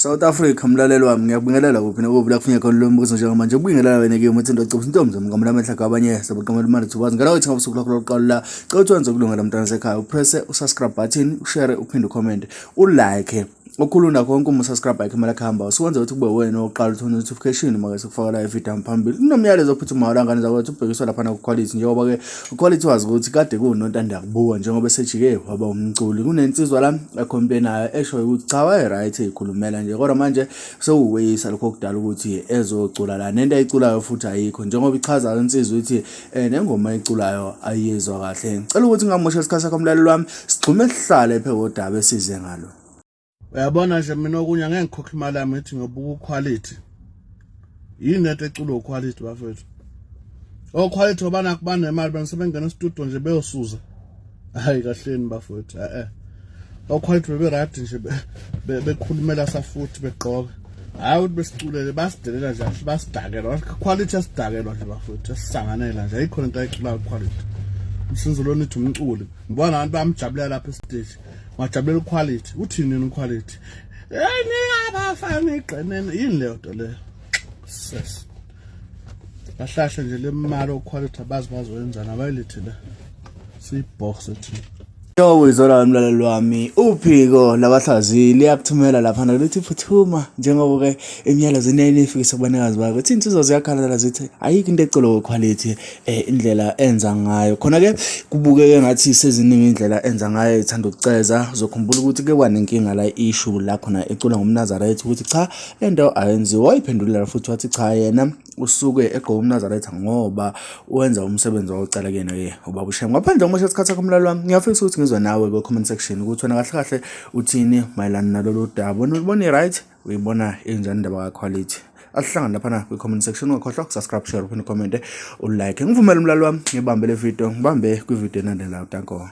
South Africa mlaleli wami ngiyakubingelela kuphi nakuphi la kufuneka khona lo mbuzo njengamanje ukubingelela wena ke umuntu ocebisa intombi zami amehla kwabanye sabaqamela imali thubazi ngala uthi ngosuku lakho lokuqala la cela ukuthi wenze ukulungela mntana sekhaya upresse usubscribe button ushare uphinde ucomment ulike okukhulu nakho konke uma usubscribe yakhe imali yakhe hamba usuwenza ukuthi kube wena oqala uthola notification uma ke sekufaka la ivideo phambili kunomyalezo ophuthumayo la ngane zakwethu ubhekiswa lapha na quality njengoba ke Quality wazi ukuthi kade kuwunontanda kubuka njengoba esejike waba umculi. Kunensizwa la ekhompenayo eshoyo ukuthi cha waye-right eyikhulumela nje kodwa manje sewuweyisa lokho okudala ukuthi ezocula la nento ayiculayo futhi ayikho njengoba ichaza insizwa ithi um nengoma ayiculayo ayiyezwa kahle. Ngicela ukuthi ngingamosha isikhathi sakho mlaleli wami sigxume sihlale phe kodaba esize ngalo. Uyabona nje mina okunye angeke ngikhokhe imali yami ngithi ngiyobuka uquality. Yini lento eculwa uquality bafethu? Oquality ngoba nakho banemali bena sebengena estudio nje beyosuza. Hayi kahleni bafethu, eh eh. Oquality bebe right nje bekhulumela safuthi begqoka. Hayi ukuthi besiculele basidelela nje basidakelwa. Quality yasidakelwa nje bafethu, yasisanganela nje. Ayikho lento ayiculayo quality. Umsinzo lona ithi umculi. Ngibona abantu bayamjabulela lapha esiteji. Wajabulela uquality. Uthini yena uquality? Hey ningabafana igqenene yini leyo nto leyo? Ses. Bahlahla nje le mali oquality abazi bazoyenzani abayilethe la. Siyibox thina. Njengoba uyizola mlaleli wami uphiko labahlaziyi liyakuthumela laphana lithi phuthuma njengoba-ke imiyalezo inene ifikise kubanikazi bayo ukuthi iy'nsizwa ziyakhala zithi ayikho into eculwa kwekhwalithi eh indlela enza ngayo khona ke kubukeke ngathi seziningi indlela enza ngayo ithanda ukuceza uzokhumbula ukuthi ke kwanenkinga la issue la khona ecula ngomNazaretha ukuthi cha lento ayenziwa wayiphendulela futhi wathi cha yena usuke egqoka umNazaretha ngoba wenza umsebenzi wawucala kuyena ke ubaba uShembe ngaphandle ngomosha isikhathi sakho mlaleli wami ngiyafisa ukuthi ngizwe nawe kwi comment section ukuthi wena kahle kahle uthini mayelana nalolu daba wena ulibona i-right Uyibona injani indaba ka-quality? Asihlangane laphana kwi-comment section. Ungakhohlwa ukusubscribe, share, uphinde ucommente, ulike. Ngivumele umlalo wami ngibambe le video, ngibambe kwi-video elandelayo. Danko.